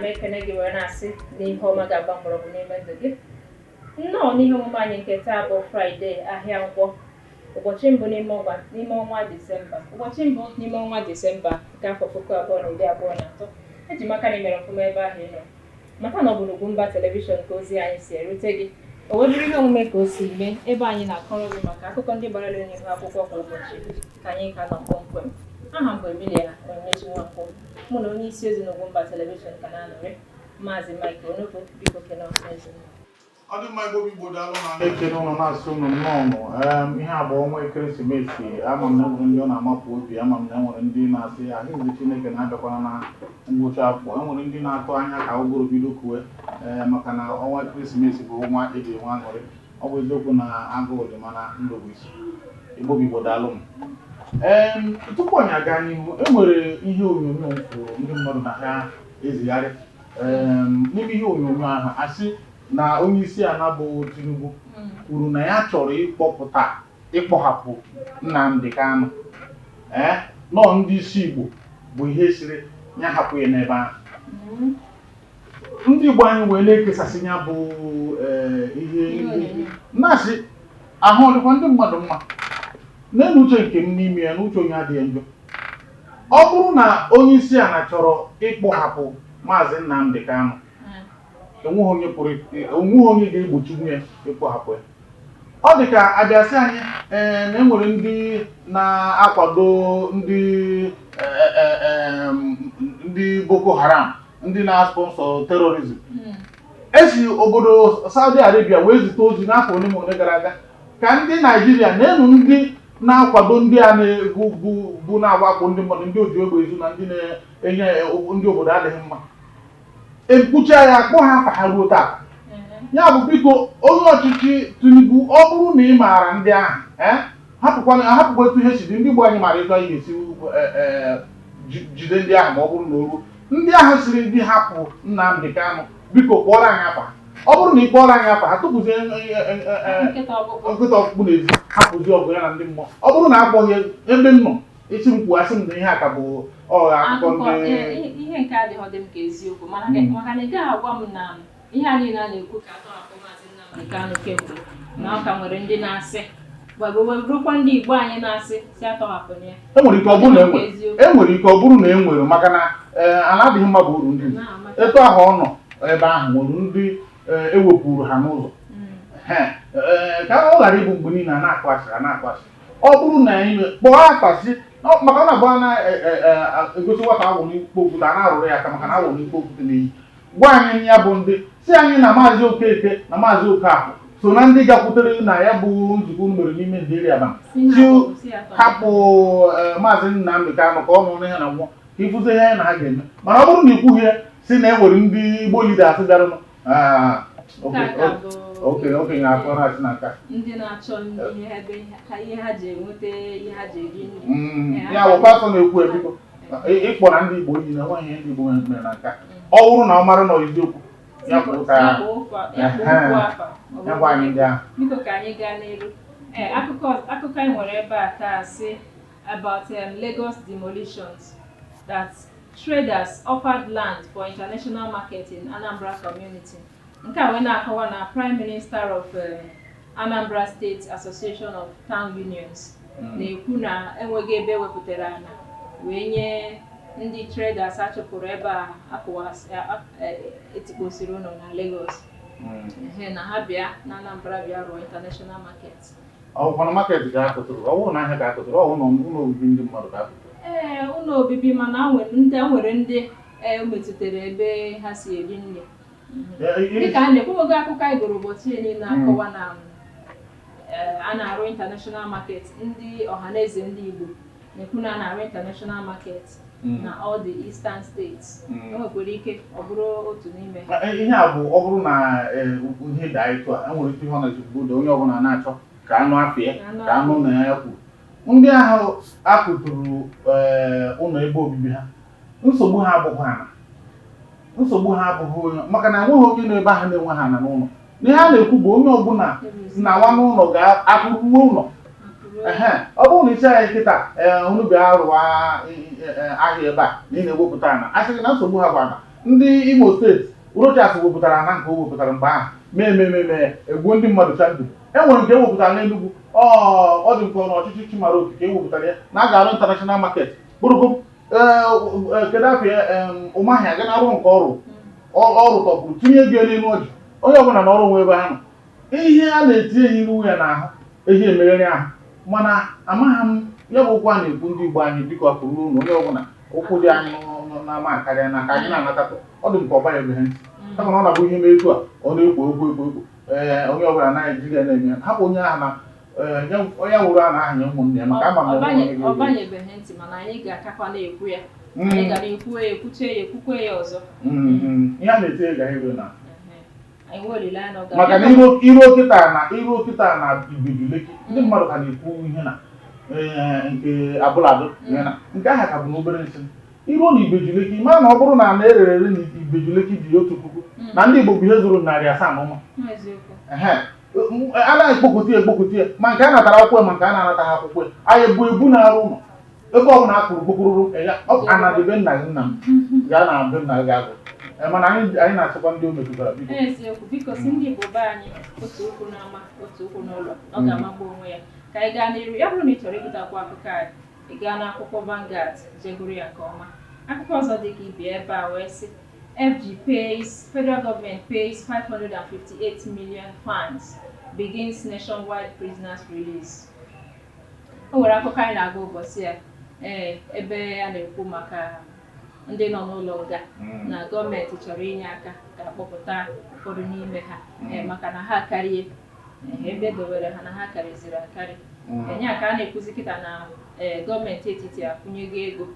Ekene gị wee na-asị na ihe ọma ga-agba mgbọrọgwụ n'ime ndụ gị. Nnọọ n'ihe omume anyị nke taa bụ Fraịde, ahịa Nkwọ, ụbọchị mbụ n'ime ọnwa Disemba, ụbọchị mbụ n'ime ọnwa Disemba nke afọ 2023. Eji m aka na imere ọfụma ebe ahụ ị nọ. Mata na ọ bụ n'Ugwumba Television ka ozi anyị si erute gị. O wee bụrụ ihe omume Ka O Si Mee, ebe anyị na-akọrọ gị maka akụkọ ndị gbara elu n'ihu akwụkwọ kwa ụbọchị, ka anyị ka nọ kpọmkwem. Aha m bụ Emilia Onyinyechi Nwankwo. Mụ na onye isi ozi n'Ugwumba Television ka na-anọrị, Maazị Mike Onovo. Biko kene ọhaneze. Ọ dị mma. Igbo bụ Igbo, daalụ na ekene ụnụ, na-asị ụnụ nnọọ nụ. Ihe a bụ ọnwa ekeresimesi. Ama m na enwere ndị ọ na-amapụ obi, ama m na enwere ndị na-asị ahụizi Chineke na-abịakwana na ngwụcha afọ. Enwere ndị na-atụ anya ka ụgụrụ bido kuwe, ee, maka na ọnwa ekeresimesi bụ ọnwa eji enwe aṅụrị. Ọ bụ eziokwu na agụụ dị, mana ndụ bụ isi. Igbo bụ Igbo, daalụ m. Tupu anyị aga n'ihu, enwere ihe onyonyo m kwuru ndị mmadụ na ha ezigharị. N'ime ihe onyonyo ahụ, asị na onye isi ala bụ Tinubu kwuru na ya chọrọ ịkpọpụta, ịkpọhapụ Nnamdi Kanu, ee, nọọ ndị isi Igbo bụ ihe siri ya hapụ ya n'ebe ahụ. Ndị Igbo anyị wee na-ekesasị ya bụ ihe na-asị ahụ ọ dịkwa ndị mmadụ mma n'elu. Uche nke m n'ime ya, n'uche onye adịghị njọ, ọ bụrụ na onye isi ala chọrọ ịkpọhapụ Maazị Nnamdi Kanu, enweghị onye pụrụ, enweghị onye ga-egbochi ya ịkpọhapụ ya. Ọ dị ka abịasị anyị, ee, na enwere ndị na-akwado ndị Boko Haram, ndị na-sponsor terrorism. Esi obodo Saudi Arabia wee zite ozi n'afọ ole ma ole gara aga ka ndị Naijiria na-enu ndị na-akwado ndị a na-ebu bụ na-awakpo ndị mmadụ, ndị oji egbe ezu na ndị na-enye ndị obodo adịghị mma. Ekwucha ya, akpọ ha afa ha ruo taa. Ya bụ, biko, onye ọchịchị Tinubu, ọ bụrụ na ị maara ndị ahụ, ee, hapụkwana, hapụkwa etu ihe si dị. Ndị Igbo anyị maara etu anyị ga-esi jide ndị ahụ ma ọ bụrụ na o ruo ndị ahụ siri ndị hapụ Nnamdi Kanu. Biko, kpọrọ anyị afa ha. Ọ bụrụ na ị kpọrọ anyị afa ha, tụpụzie nkịta ọkpụkpụ nkịta ọkpụkpụ n'ezi, hapụzi ọgụ ya na ndị mmụọ. Ọ bụrụ na akpọghị ebe m nọ isi m kwuo, asị m na ihe a ka bụ ọgha akụkọ. Akụkọ. Ndị Ihe nke adịghị dị m ka eziokwu, mana maka na ị gaghị agwa m na ihe a niile a na-ekwu ka atọhapụ Maazị Nnamdi Kanu kemgbe, na ọ ka nwere ndị na-asị rukwa ndị Igbo anyị na-asị si atọhapụ ya. Enwere ike ọ bụrụ na enwere. Eziokwu. Enwere ike ọ bụrụ na e nwere, maka na ee, ala adịghị mma bụ uru ndị Igbo. Na-amata. Etu ahụ ọ nọ ebe ahụ, nwere ndị ewepụrụ ha n'ụzọ. Ee, ka ọ ghara ịbụ mgbe niile a na-akụ asịrị, a na-akụ asịrị. Ọ bụrụ na anyị kpọọ akpasị, maka ọ na-abụ a na-egosi nwata awụ n'ikpo okwute, a na-arụrụ ya aka, maka na awụ n'ikpo okwute na-eyi. Gwa anyị ya bụ ndị si anyị na Maazị Okeke na Maazị Okafọ so na ndị gakwutere na ya bụ nzukọ unu mere n'ime Nderi Abam Si si hapụ, si atọhapụ. Hapụ Maazị Nnamdị Kanụ ka ọ nọ n'ihe na mmụọ, ka ịfụzi ihe anyị na ha ga-eme. Mana ọ bụrụ na ikwughị ya, si na e nwere ndị Igbo leaders bịaranụ, ah, Nke a ka bụ okenye okenye akọrọ asị na nka. Ndị na-achọ ihe ebe ihe ha ji enweta ihe ha ji eri nri. Ya bụ pastọ na-ekwu, ebiko, ịkpọ na ndị Igbo iyi na enweghị ihe ndị Igbo mere na nka. Ọ bụrụ na ọ mara na eziokwu ya kwuru ka Ya bụ ya bụ okwu afa. Ya gwa anyị ndị ahụ. Biko, ka anyị gaa n'elu. Ee, akụkọ anyị nwere ebe a taa sị about Lagos demolitions, that traders offered land for international market in Anambra community. Nke a wee na-akọwa na Prime Minister of Anambra State Association of Town Unions na-ekwu na enweghị ebe ewepụtara ala wee nye ndị traders achụpụrụ ebe a etikposiri ụlọ na Lagos. Ehe, na ha bịa na Anambra bịa rụọ international market. Ọgwụkwana market ka a kụtụrụ? Ọ bụrụ na ahịa ka a kụtụrụ, ọ bụ na ụlọ obibi ndị mmadụ ka a kụtụrụ? Ee, ụlọ obibi, mana nwere ndị e metụtara ebe ha si eri nri. Dịka a na-ekwu, akụkọ anyị gụrụ ụbọchị niile na-akọwa na a na-arụ international market. Ndị Ọhaneze Ndị Igbo na-ekwu na a na-arụ international market na all the eastern states. E nwekwara ike ọ bụrụ otu n'ime ha. Ihe a bụ, ọ bụrụ na ihe daa etu a, enwere ike ihe ọ na-ezigbo onye ọbụla na-achọ ka anụ afọ ya, ka anụ na ya kwuru. Ndị ahụ akụtụrụ ụlọ ebe obibi ha, nsogbu ha abụghị ana, nsogbu ha abụghị onye, maka na enweghị onye nọ ebe ahụ na-enwe ha ana n'ụlọ. N'ihe a na-ekwu bụ onye ọbụla na-awa n'ụlọ ga-akụruo ụlọ. Ehe, ọ bụrụ na isi anyị kịta, ee, unu bịa rụwa ahịa ebe a na ị na-ewepụta ana, a sị gị na nsogbu ha bụ ana. Ndị Imo Steeti, Rochas wepụtara na nke o wepụtara mgbe ahụ, mee mee mee mee, egbuo ndị mmadụ chandu. E nwere nke ewepụtara n'Enugu, ọ dị nke n'ọchịchị Chimaroke ka ewepụtara ya na a ga-arụ international market kpụrụkpụ. Ee, kedu afọ ya? Ụmahị aga na-arụ nke ọrụ ọ rụtọpụrụ, tinye ego n'elu ọjị, onye ọbụla na ọrụ nwe ebe ha nọ. Ihe a na-eti ehi iru ya n'ahụ, ehi emeghere ahụ. Mana amaghị m ya bụ okwu a na-ekwu. Ndị Igbo anyị, biko, apụrụ unu, onye ọbụla ụkwụ dị anyị n'ama karịa na ka anyị na-anatatụ. Ọ dị m ka ọ banyebeghị ntị, kama na ọ na-abụ ihe mee etu a, ọ na-ekwo okwu ekwo ekwo. Ee, onye ọbụla Naijiria na-eme ya, hapụ onye ahụ na ee, onye wụrụ a na-ahanye ụmụnne ya, maka ama m na Ọ onwe onye ọ ga-ege. Banyebeghị ntị, mana anyị ga-akakwa na-ekwu ya. Anyị ga na-ekwu ya, ekwuche ya, ekwukwe ya ọzọ. Ihe a na-eti ga ero na Ehe. Anyị nwee olileanya na ọ ga maka na iruo kịta na iruo kịta na Ibeju Lekki, ndị mmadụ ka na-ekwu ihe na ee, nke abụladụ ihe na nke ahụ ka bụ n'obere nsị. Iruo na Ibeju Lekki, mara na ọ bụrụ na na-erere ere na Ibeju Lekki dị 1000, na ndị Igbo bụ ihe zụrụ 700 na ụma. Eziokwu. Ehe, a na-ekpokọta ya, ekpokọta ya, ma nke a natara akwụkwọ ya, ma nke a na-anata ha akwụkwọ ya. Anyị ebu ebu na-arụ ụlọ ebe ọ bụla a kụrụ kpokpururu ya, ọ anadị be nna gị, nna m gaa na be nna gị ga-agụ. Ee, mana anyị na-asịkwa ndị o metụtara, biko. Eziokwu, biko, si ndị Igbo be anyị, otu ụkwụ n'ama, otu ụkwụ n'ụlọ, ọ ga-amagbu onwe ya. Ka anyị gaa n'iru. Ya bụrụ na ị chọrọ ịgụtakwa akụkọ a, ị gaa n'akwụkwọ Vanguard, jegoro ya nke ọma. Akụkọ ọzọ dị ka ibi ebe a wee sị, FG pays, federal government pays 558 million fines, begins nationwide prisoners release. O nwere akụkọ anyị na-agụ ụbọchị a, ee, ebe a na-ekwu maka ndị nọ n'ụlọ nga, na gọọmenti chọrọ inye aka ka akpọpụta ụfọdụ n'ime ha, ee, maka na ha karịa. Ee, ebe edowere ha na ha karịziri akarị. Enye a ka a na-ekwuzi kịta na ee, gọọmenti etiti akwụnyego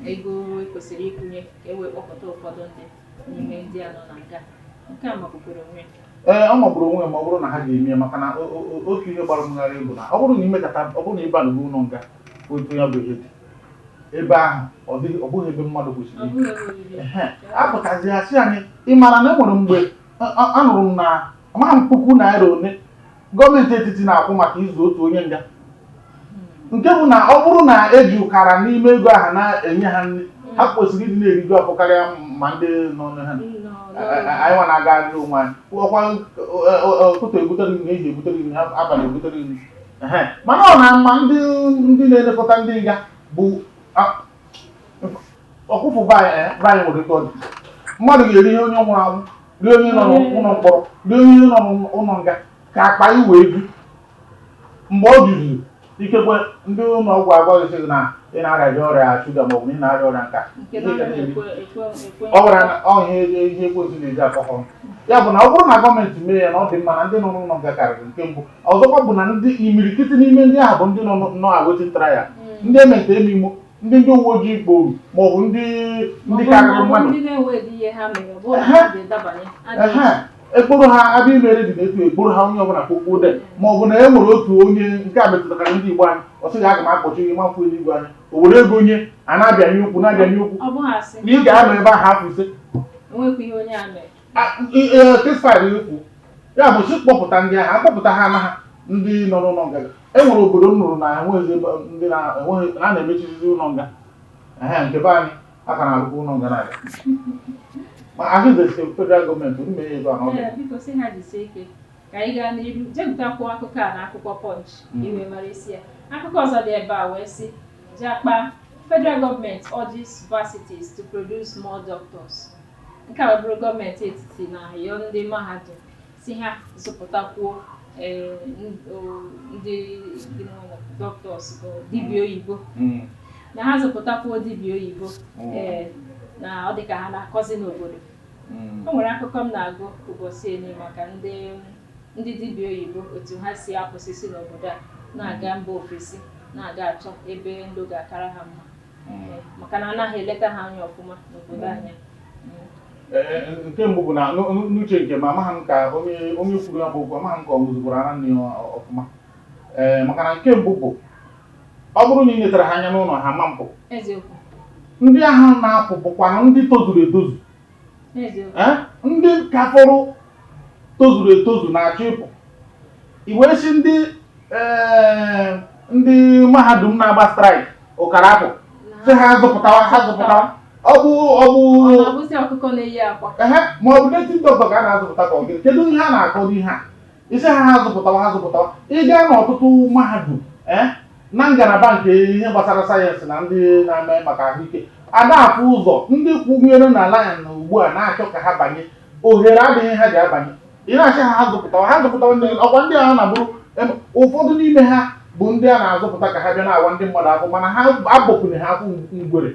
ego ekwesịrị ịkwụnye ka e wee kpọpụta ụfọdụ ndị n'ime ndị a nọ na nga. Nke a makwukwere onwe ya. Ee, ọ magburu onwe ya ma ọ bụrụ na ha ga-eme ya, maka na otu ihe gbara mgharị bụ na ọ bụrụ na imekata, ọ bụrụ na ịbanugo ụlọ nga, otu ya bụ ihe dị ebe ahụ, ọ dịghị, ọ bụghị ebe mmadụ kwesịrị Ọ ibi. bụghị ebe obibi. Ehe, apụtazi asị anyị, ị mara na e nwere mgbe anụrụ m na amaghị m puku naira one gọọmenti etiti na-akwụ maka izu otu onye nga, nke bụ na ọ bụrụ na eji ụkara n'ime ego ahụ na-enye ha nri, ha kwesịrị ịdị na-eriju afọ karịa ma ndị nọ na ha. Anyị nwa na-agagharị onwe anyị, ọkwa ụtụtụ ebutere nri, ehihie ebutere nri, abalị ebutere nri. Ehe, mana ọ na-ama ndị na-elekọta ndị nga bụ ọkwụfụ be anyị. Be anyị nwere ike ọ dị mmadụ ga-eri ihe onye nwụrụ anwụ rie, onye nọ n'ụlọ mkpọrọ rie, onye nọ n'ụlọ nga ka akpa i wee ju. Mgbe ọ juziri, ikekwe ndị ụlọ ọgwụ agwaghị sị gị na ị na-arịa ọrịa shuga maọbụ na ị na-arịa ọrịa nka. Nke na anaghị ekwe ekwe ekwe. Ọ gwara na ọ ihe ekwensu na-eji akọkọ ya bụ na ọ bụrụ na gọọmenti mee ya na ọ dị mma, na ndị nọ n'ụlọ nga karịrị. Nke mbụ. Ọzọkwa bụ na ndị imirikiti n'ime ndị ahụ bụ ndị nọ awaiting trial, ndị emente emimo, ndị uwe ojii kporu, maọbụ ndị karịrị mmadụ. Ndị na-enweghị ihe ha mere, ọ bụrụ na ha ga-edabanye. Ehe, ekporo ha abịa imere dị n'etu ekporo ha, onye ọbụla kpokpuo de, maọbụ na e nwere otu onye nke a metụtakarị ndị Igbo anyị, ọ sị gị, aga m akpọchi gị mafụ eluigwe anya, o were ego onye a na-abịanye ukwu na-abịanye ukwu Ọ bụghị asị. Na ị ga-anọ ebe ahụ afọ 5. Enwekwa ihe onye a mere. Case file ikwu ya bụ si kpọpụta ndị ahụ, akpọpụta ha na ha ndị nọ n'ụlọ nga. E nwere obodo m nụrụ na enweghịzi ebe ndị na-enweghị na a na-emechizizi ụlọ nga. Ehe, nke be anyị a ka na-arụkwa ụlọ nga na-abịa, ma ahụze federal gọọmenti unu mee ebe a na ọ dị. Ee, biko, si ha jisie ike. Ka anyị gaa n'iru, jegụtakwuo akụkọ a n'akwụkwọ Punch iwe mara isi ya. Akụkọ ọzọ dị ebe a wee sị, Japa, federal government urges varsities to produce more doctors. Nke a wee bụrụ gọọmenti etiti na-ayọ ndị mahadum si ha zụpụtakwuo, ee, ndị doctors, bụ dibịa oyibo, na ha zụpụtakwuo dibịa oyibo, ee, na ọ dị ka ha na-akọzi n'obodo. O nwere akụkọ m na-agụ ụbọchị enyi maka ndị dibịa oyibo, otu ha si apụsịsị n'obodo a na-aga mba ofesi, na-aga achọ ebe ndụ ga-akara ha mma, ee, maka na anaghị eleta ha anya ọfụma n'obodo anyị. Ee, nke mbụ bụ na n'uche nke m, amaghị m ka onye kwuru ya bụ okwu, amaghị m ka ọ ṅụzikwara ara nne ya ọfụma, ee, maka na nke mbụ bụ ọ bụrụ na ị letara ha anya n'ụlọ ha ma mpụ. Ndị ahụ na-apụ bụkwanụ ndị tozuru etozu. Ee, ndị ka fọrọ tozuru etozu na-achọ ịpụ, i wee sị ndị, ee, ndị mahadum na-agba strike ụkara apụ, sị ha zụpụtawa, ha zụpụtawa. Ọ bụ ọ bụ Ọ na-abụzi ọkụkọ na-eyi akwa. Ehe, ma ọ bụ native doctor ka a na-azụpụta ka ọ gịnị? Kedu ihe a na-akọ n'ihe a? Isi ha ha zụpụtawa, ha zụpụtawa. Ị gaa n'ọtụtụ mahadum, ee, na ngalaba nke ihe gbasara sayensị na ndị na-eme maka ahụike, a na-afụ ụzọ ndị kwụnyere na line ugbu a na-achọ ka ha banye. Ohere adịghị ha ji abanye. Ị na-achị ha ha zụpụtawa, ha zụpụtawa. Ndị ọkwa ndị a na-abụrụ ụfọdụ n'ime ha bụ ndị a na-azụpụta ka ha bịa na-awa ndị mmadụ afọ, mana ha abọkwunye ha afọ ngwere.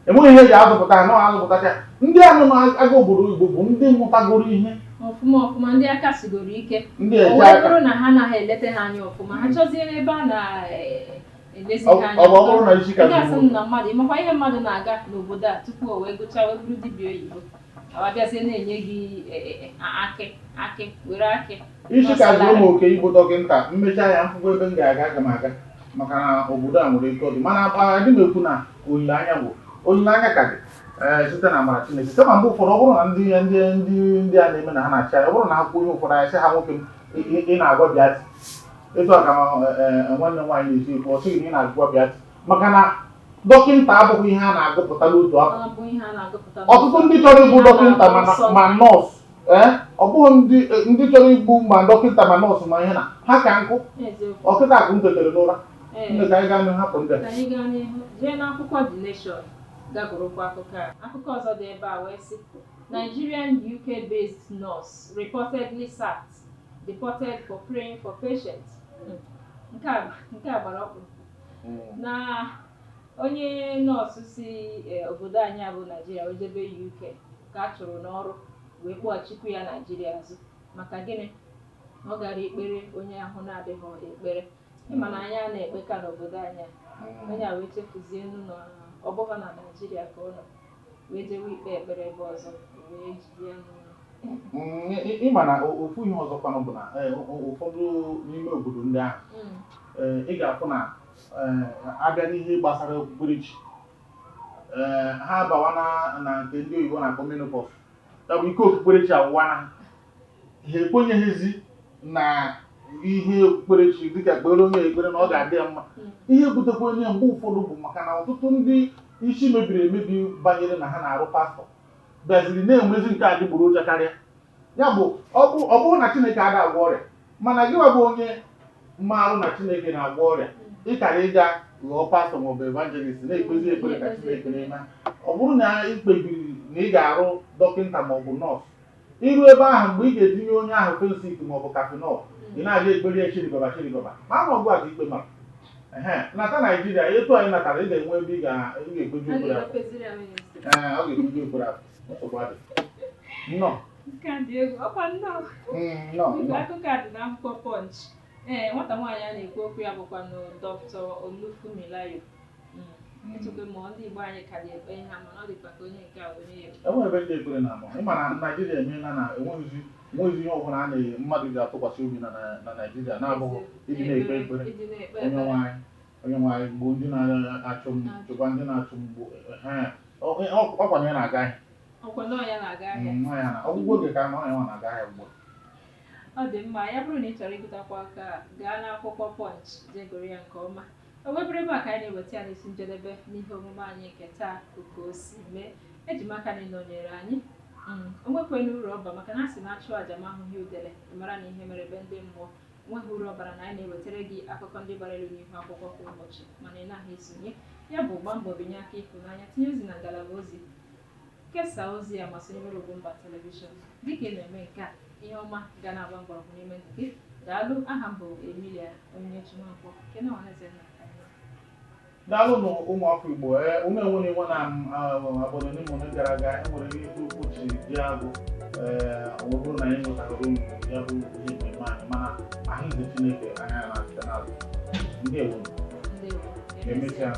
Enweghị ihe eji azụpụta ha na azụpụtacha. Ndị a nọ n'aga obodo oyibo bụ ndị mụtagoro ihe ọfụma ọfụma, ndị aka sigoro ike. Ndị O eche wee aka. bụrụ na ha anaghị eleta ha anya ọfụma, ha chọzie n'ebe a na-elezi Ọ ha anya. ọ bụ ọ bụrụ na isi ka Ị ga-asị zuru m na mmadụ, ịmakwa ihe mmadụ na-aga n'obodo a tupu o wee gụchaa wee bụrụ dibịa oyibo, ọ abịazie na-enye gị akị akị were akị. Isi ka zuru m oke ịbụ dọkịta. Mmecha ya, mfụkwa ebe m ga-aga, aga m aga, maka na obodo a nwere ike ọ dị. Mana adị m ekwu na olileanya bụ olileanya ka dị, ee, site na amara Chineke. Kama mgbe ụfọdụ, ọ bụrụ na ndị a na-eme na ha na-achị anyị, ọ bụrụ na ha kwuo ihe ụfọdụ, anyị sị ha, nwoke m, ị na-agwa bịati etu a ka nwanne m nwaanyị na-esi ekwu, ọ sịghị na ị na-agwa bịati, maka na dọkịta abụghị ihe a na-agụpụta n'otu afọ. Ọ bụ ihe a na-agụpụta. Ọtụtụ ndị chọrọ ịbụ dọkịta ma nọọsụ, ee, ọ bụghị ndị chọrọ ịbụ ma dọkịta ma nọọsụ ma ihe na ha ka nkụ. Eziokwu. Ọkịta akụ m tetere n'ụra. Nne, ka anyị gaa n'ihu, hapụ ndị a. Ka anyị gaa n'ihu, jee n'akwụkwọ The Nation, gagụrụkwa akụkọ a. Akụkọ ọzọ dị ebe a wee sị, "Nigerian UK-based nurse reportedly sacked, deported for praying for patients." Nke a gbara ọkpụ na onye nọọsụ si obodo anyị a bụ Naijiria wee jebe UK ka a chụrụ n'ọrụ wee kpọghachikwu ya Naijiria azụ. Maka gịnị? Na ọ gara ikpere onye ahụ na-adịghị ekpere. Ịma na anyị a na-ekpeka n'obodo anyị a. Onye a wee chefuzie nụ na ọ bụghị na Naijiria ka ọ nọ wee jewe ikpe ekpere ebe ọzọ, wee jide ya n'ụlọ. Ịma na ofu ihe ọzọkwanụ bụ na ụfọdụ n'ime obodo ndị ahụ, ị ga-afụ na abịa n'ihe gbasara okpukperechi, ha abawa na nke ndị oyibo na-akpọ menopause, ya bụ ike okpukperechi awụwana ha. Ha ekwenyeghịzi na ihe okpukperechi dịka kpere onye ekpere na ọ ga-adị ya mma. Ihe butekwa onye mgbe ụfọdụ bụ maka na ọtụtụ ndị isi mebiri emebi banyere na ha na-arụ pastọ bịaziri na-enwezi nke adịgboroja karịa. Ya bụ, ọ bụrụ na Chineke ada agwọ ọrịa, mana gịwa bụ onye marụ na Chineke na-agwọ ọrịa, ị kara ịga ghọọ pastọ maọbụ evangelist na-ekpezi ekpere ka Chineke na-eme ha. Ọ bụrụ na ị kpebiri na ị ga-arụ dọkịta maọbụ nọọsụ, iru ebe ahụ, mgbe ị ga-etinye onye ahụ Phensic maọbụ Cafenol, ị na-aga ekpere ya chiribaba chiribaba, ma ama ọgụ a ka ikpe mara. Ehe, nata Naijiria etu anyị natara, ị ga-enwe ebe ị ga-ekpeju A ekpere afọ. ga-ekpeziri ya ministry. Ee, ọ ga-ekpeju ekpere afọ. Nsogbu adị. Nnọọ. Nke a dị egwu ọkwa. Nnọọ. Nnọọ. Biko, Nnọọ. akụkọ a dị n'akwụkwọ Punch. Ee, nwata nwaanyị a na-ekwu okwu ya bụkwanụ Dr. Olufumilayo. Echekwa ma ndị Igbo anyị ka na-ekpe ihe a, mana ọ dịkwa ka onye nke a onye ya. Enweghị ebe ndị ekpere na-anọ. Ịma na Naijiria emeela na enweghịzi ihe ọbụla a na mmadụ ji atụkwasị obi na Naijiria na-abụghị ịdị na-ekpe ekpere. Ịdị na-ekpe Onye ekpere. nwanyị, onye nwanyị, gbuo ndị na-achụ m, chụkwa ndị na-achụ m, gbuo. Ehe, ọkwa na ya na-aga ahịa. Ọkwa nọọ ya na-aga ahịa. Nwa ya na ọgwụgwọ oge ka na ọ ya nwa na-aga ahịa ugbu a. Ọ dị mma. Ya bụrụ na ị chọrọ ịgụtakwa aka, gaa n'akwụkwọ Punch, jee gụrụ ya nke ọma. O webụrụ ebe a ka anyị na-eweta ya n'isi njedebe n'ihe omume anyị nke taa bụ Ka O Si Mee. Eji m aka na ịnọnyere anyị. O nwekwena uru ọba, maka na a sị na achụ àjà ma ahụghị udele, ị mara na ihe mere ebe ndị mmụọ. Enweghị uru ọbara na anyị na-ewetara gị akụkọ ndị gbara elu n'ihu akwụkwọ kwa ụbọchị, mana ị naghị esonye. Ya bụ, gbaa mbọ binye aka ịhụnanya, tinye ozi na ngalaba ozi, kesaa ozi ya ma sonyere Ugwumba Television. Dịka ị na-eme nke a, ihe ọma ga na-agba mgbọrọgwụ n'ime ndụ gị. Daalụ. Aha m bụ Emilia Onyinyechi Nwankwo. Kene ọhaneze nna ka anyị. Daalụ nụ, ụmụafọ Igbo. Ee, unu enwere enwe na abalị ole ma ole gara aga enwere ihe mkpuchi ji agụ. Ee, ọ bụrụ na anyị nwetara unu ya bụ ihe mmemme anyị, mana ahụize Chineke anya na-asite n'azụ. Ndewo. Ndewo. Emesịa.